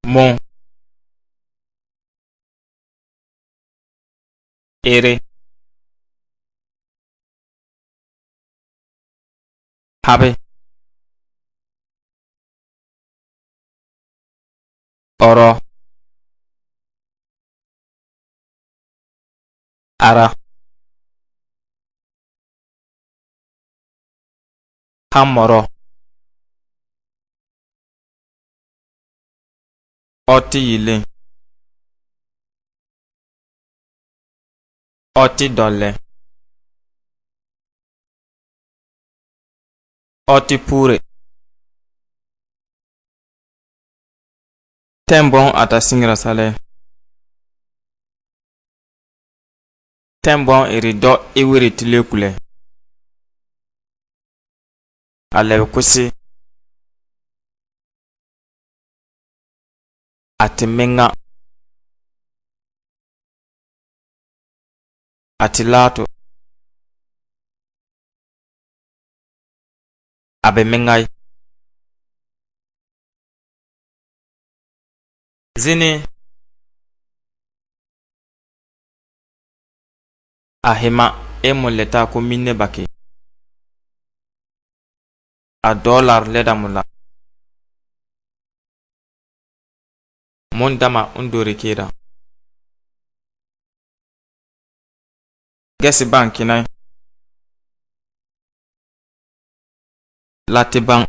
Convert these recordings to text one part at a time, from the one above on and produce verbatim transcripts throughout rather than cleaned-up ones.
Mo. Ere. Habe. Oro. Ara. Hamoro. Oti yili. Oti dole. Oti pure. Tembon ata singira sale. Tembon iri do iwiri tile kule. Alebe kusi. Ati menga. Ati lato. Abe mengai. Zini. Ahima, e mo leta ko minne baki. A dollar leda mo la. Mo ndama undori keda. Gesi banki nai. Lati ban.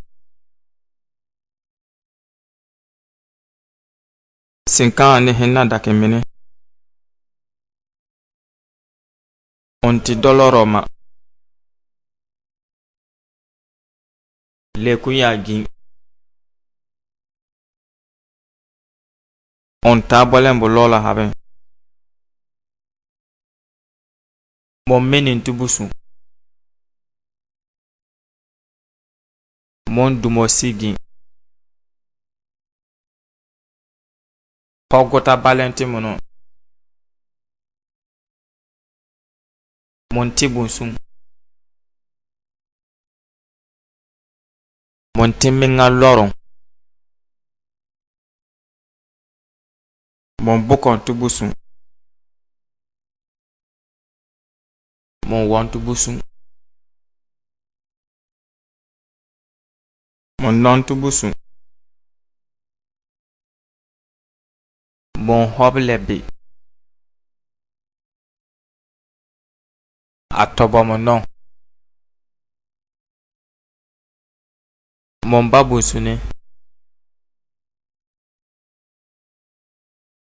Sinkan ni hina daki mini. Onti doloroma. Lekun ya gin. Onta bolen bo lola haben. Mo meni ntubusun. Mo ndumo sigin. Hogota balenti mono. Mo nti bunsun. Mo nti minga loron. Mo mbukon tubusun. Mo won tubusun. Mo non tubusun. Mo hoblebi. Atobo mo non. Mo mba bunsuni.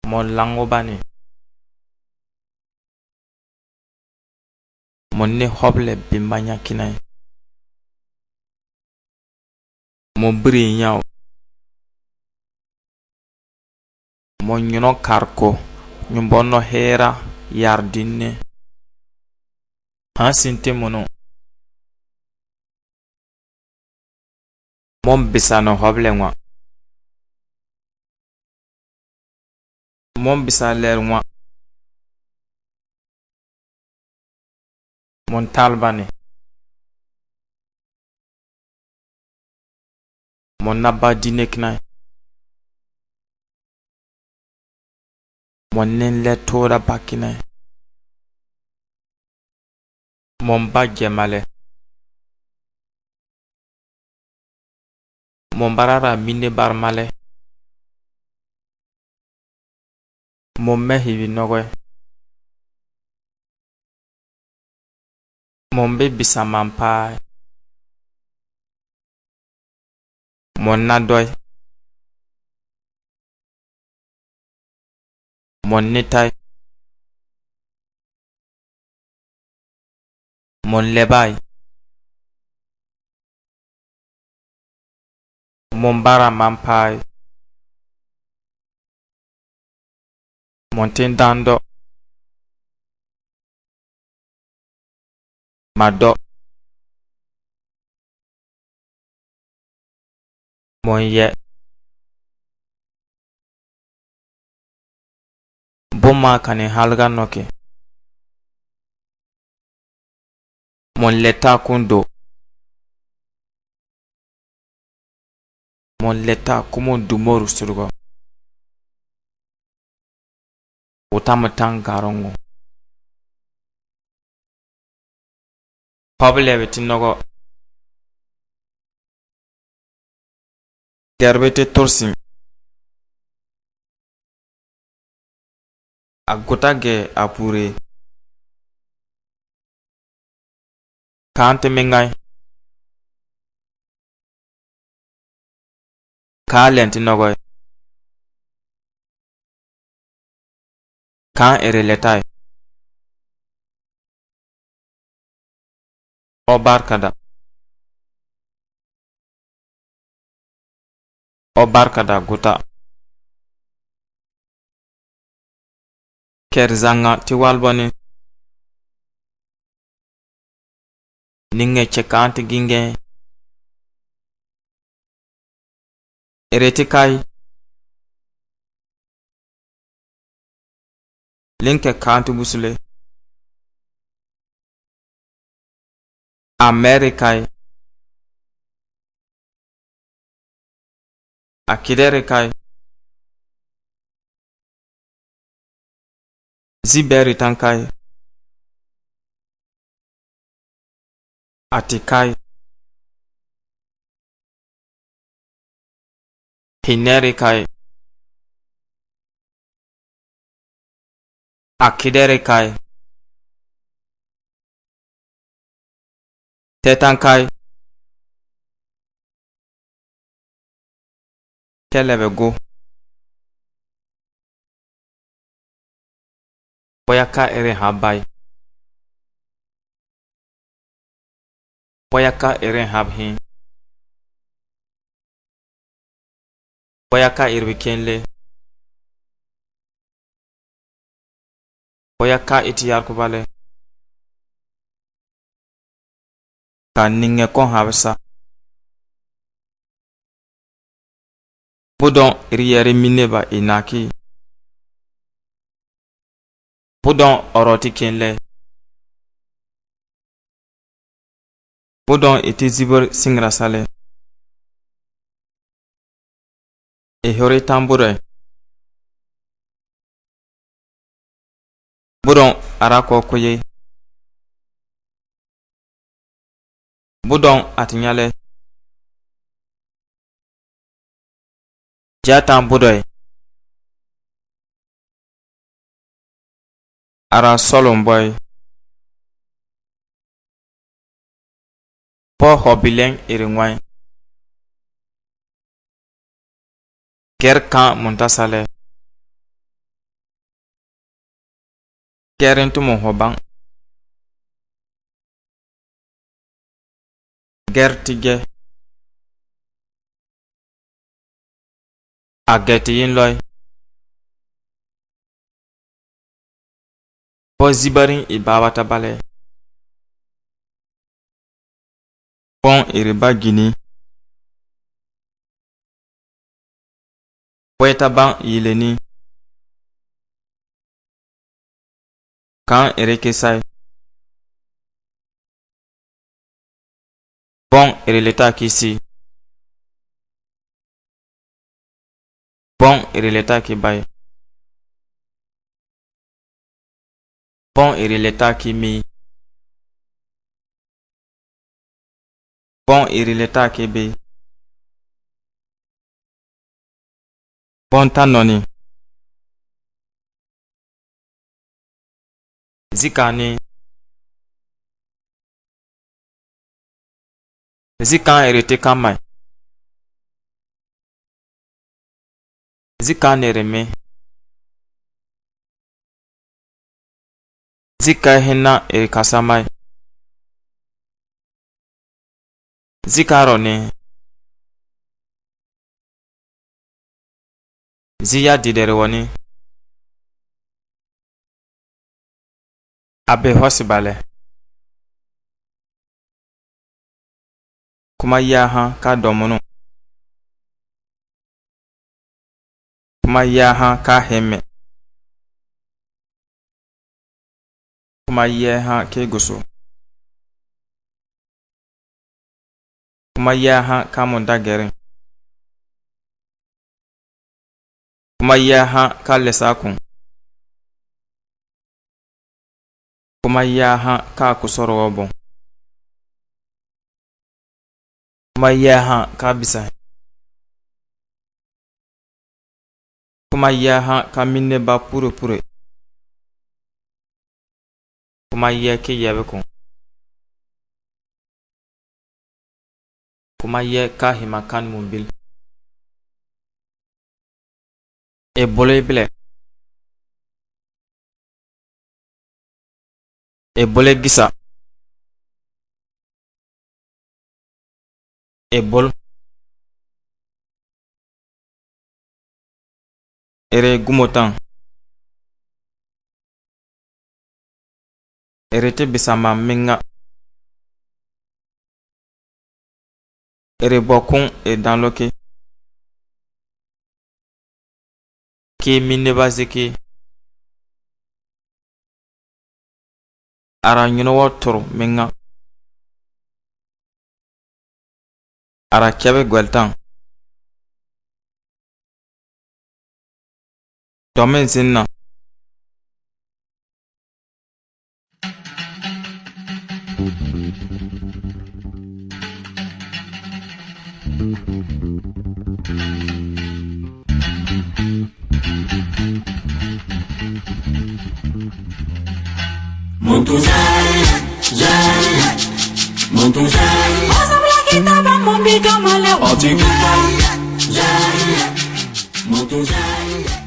Mo lango bani. Mo ni hoblebi manya kinai. Mo biri nyao. Mo nyuno karko, nyumbono hera, yardinne. Hansinte mono. Mo mbisa no hoble ngwa. Mo mbisa ler ngwa. Mo ntalbani. Mo naba dine kinai. Mo nen le tora ba kinai. Mo mba gemale. Mo mbarara mine bar male. Mo mehi wi nogoe. Mo mbe bisa mampae. Mo nadoi. Mo nitai. Mo nlebai. Mo mbara mampae. Mo ntin dando. Mado. Mo nye. Bo ma kani halga noki. Mo leta kundo. Mo leta kumo dumoru surgo. Utam tang garongo. Pabile beti nogo. Ger beti tursin. Aguta ge apure. Kanti mingai. Ka lenti nogoi. Kan iri letai. O barkada. O barkada guta. Ker zanga ti walboni. Ninge cekanti ginge. Ere ti kai. Linke kanti busule. Amerikai. Akiderikai. Ziberitankai. Atikai. Hinerikai. Akiderikai. Tetankai. Kelebegu. Boyaka ere habai. Boyaka ere habhi. Boyaka irbikenle. Boyaka itiyar kubale. Ka ninge kon habsa. Budon iri yeri mineba inaki. Budon oroti kenle. Budon iti zibir singrasale. Ihori tambure. Budon arako kuye. Budon atinyale. Jatan budoi. Ara solon boi. Po hobilen iringwai. Ker kan muntasale. Kerin tumu hoban. Ger tige. Ageti yin loi. Bo zibarin ibabata bale. Bon iriba gini. Boyata ban yileni. Kan iri kisai. Bon iri leta kisi. Bon iri leta ki bai. Bon iri leta ki mi. Bon iri leta ki bi. Bon ta noni. Zika ni. Zika iri ti kamai. Zika ni iri mi. Zika hina iri kasamai. Zika roni. Ziya dideri woni. Abe hosi bale. Kuma yaha ka domunu. Kuma yaha ka heme. Kuma yee ha ka gusu. Kuma yee ha ka munda geren. Kuma yee ha ka lesa kun. Kuma yee ha ka kusoro wo bon. Kuma yee ha ka bisa. Kuma yee ha ka minne ba pure pure. Kuma yee ka yebe kun. Kuma yee ka hima kan mumbil. E bole bile. E bole gisa. E bol. Ere gumo tan. Ere te bisa ma menga. Ere bokun e dan loke. Ke minne ba zeke. Ara nyino wo toro menga. Ara kebe gweltan. Dome zinna. Muntu zai, zai, muntu zai. Osa bula kita ba mumbi domale. Oti kuta, zai, muntu zai.